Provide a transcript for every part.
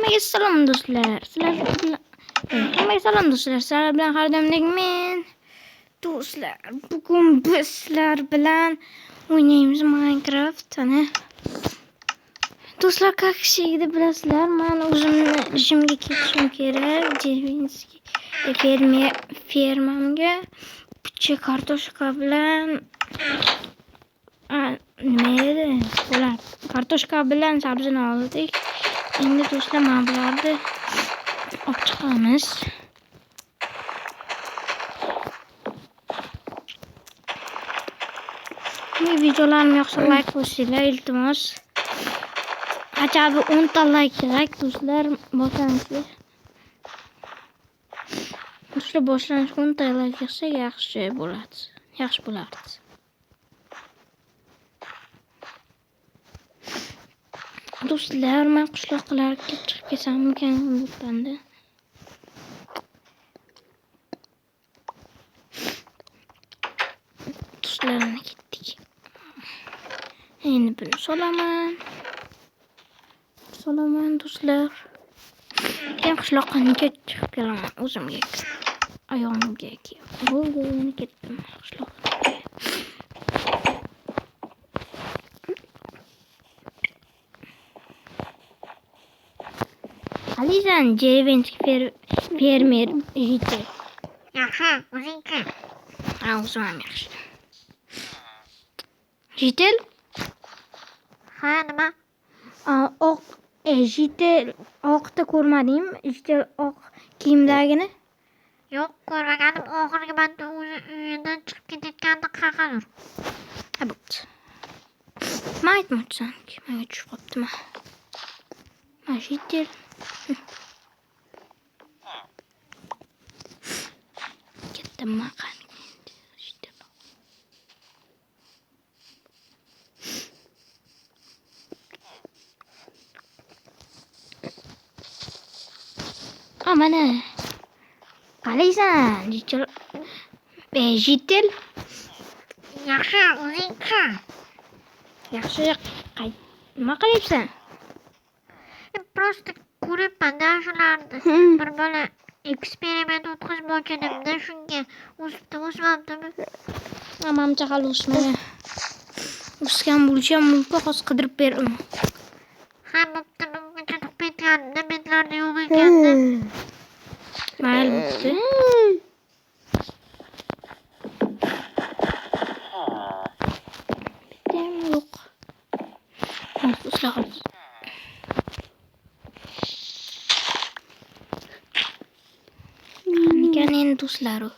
Hammaga salom do'stlar. Sizlar bilan Hammaga salom do'stlar. Sizlar bilan har doimdek men do'stlar. Bugun biz sizlar bilan o'ynaymiz Minecraft. Ana. Do'stlar, как всегда bilasizlar, men o'zimni ishimga ketishim kerak. Jevinskiy fermamga picha kartoshka bilan nima edi? Bular kartoshka bilan sabzini oldik. Endi do'stlar, mana bularni olib chiqamiz. Videolarim yoqsa like qo'yinglar, iltimos. Хотя бы 10 ta like kerak do'stlar, boshlanishga. Do'stlar, boshlanishga 10 ta like yig'sak yaxshi bo'ladi. Yaxshi bo'lardi. Do'stlar, men qishloqlarga chiqib ketsammikan bu yerdan. Do'stlar, mana ketdik. Endi buni solaman. Solaman do'stlar. Keyin qishloqqa chiqib kelaman o'zimga. Oyog'imga keyin. Bo'ldi, endi ketdim qishloqqa. Qalaysan, деревенский fermer житель? Yaxshi, o'zingchi? Ha, o'zim ham yaxshi. Житель? Ha, nima? Oq житель oqda ko'rmadingmi? Житель oq kiyimdagini? Yo'q, ko'rmaganim. Oxirgi marta o'zi uyidan chiqib ketayotganda qayerdadir. Ha, bo'pti. Man aytmoqchisanki, menga tushib qolibdi. Man житель. Ketdim man, qani житель. Mana. Qalaysan, житель? Житель? Yaxshi, o'zingchi? Yaxshi, nima qilyapsan? Просто ko'ryapman-da shularni. Bir bola eksperiment o'tkazmoqchi edimda shunga. O'sibdi, o'smabdimi? Manimcha hali o'smagan. O'sgan bo'lishi ham mumkin, hozir qidirib beraman. Ha, bo'pti, bungacha topib ketganimda betlarda yo'q ekanda. Mayli, bo'pti. Bittayam yo'q. Hozir do'stlar hozir. Qani endi do'stlar u?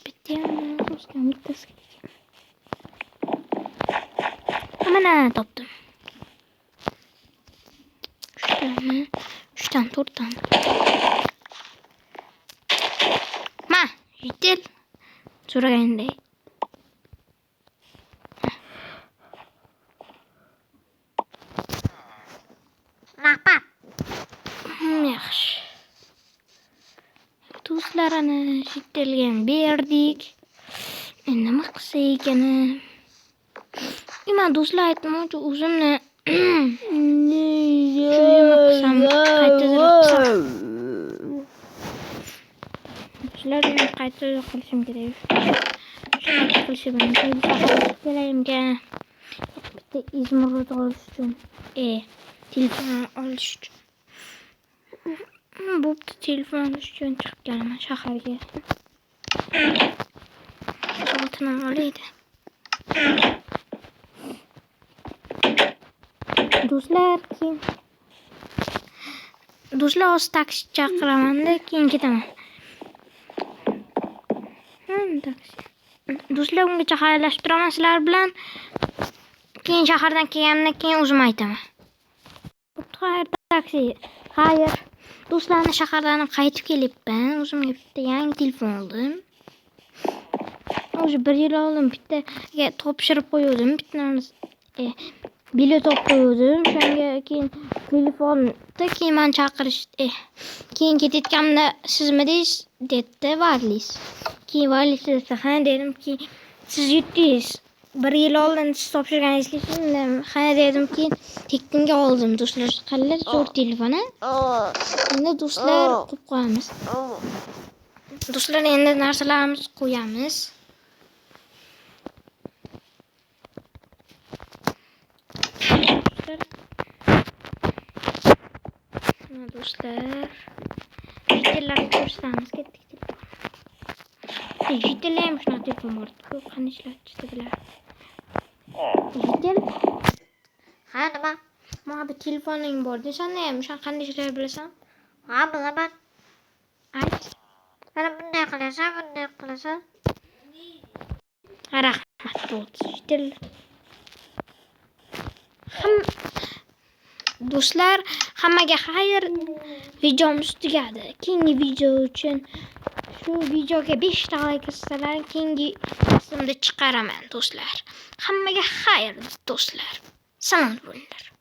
Bittayam o'sgan bittasi. Mana topdim. Uchtami? Uchdan to'rtdan. Ma, житель. So'raganday. Rahmat. Yaxshi. Do'stlar, ana житель ga ham berdik. Endi nima qilsa ekan? Man do'stlar aytmoqchi, o'zimni shu uyimni qilsam, qaytadir qilsam. Do'stlar, uyimni qaytadir qilishim kerak. Shu qayta qilishim kerakmikan? Bitta изумруд olish uchun. Telefon olish uchun. Bo'pti, telefon olish uchun chiqib kelaman shaharga. Oltin ham olaydi. Do'stlar, keyin do'stlar hozir taksi chaqiramanda, keyin ketaman. Taksi. Do'stlar, ungacha xayrlashib turaman sizlar bilan. Keyin shahardan kelganimdan keyin o'zim aytaman. Bo'pti, xayr taksi. Xayr. Do'stlarni shahardan qaytib kelibman. O'zimga bitta yangi telefon oldim. O'zi bir yil oldin bittaga topshirib qo'yuvdim. Bitta bilet olib qo'yuvdim. O'shanga keyin telefonda keyin meni chaqirishdi. Keyin ketayotganimda sizmidingiz dedi Varlis. Keyin Varlis desa, ha dedim, keyin siz yutdingiz. Bir yil oldin siz topshirgan eslaysiz. Xayr dedim, keyin tekinga oldim do'stlar. Qanday zo'r telefon, a? Endi do'stlar, qo'yib qo'yamiz. Do'stlar, endi narsalarimizni qo'yamiz. Do'stlar. Mana do'stlar. Житель larga ko'rsatamiz. Ketdik telefon. Житель lar ham shunaqa telefon bor. Ko'p qanday ishlatishni biladi. Житель, Ha, nima? Mana bu telefoning bor. Senda ham o'sha qanday ishlay bilasan? Ha, bilaman. Ayt. Mana bunday qilasan, bunday qilasan. Ha, rahmat, bo'ldi. Житель. Ham do'stlar, hammaga xayr. Videomiz tugadi. Keyingi video uchun shu videoga 5 ta like kirsalar, keyingi qismda chiqaraman do'stlar. Hammaga xayr do'stlar. Salomat bo'linglar.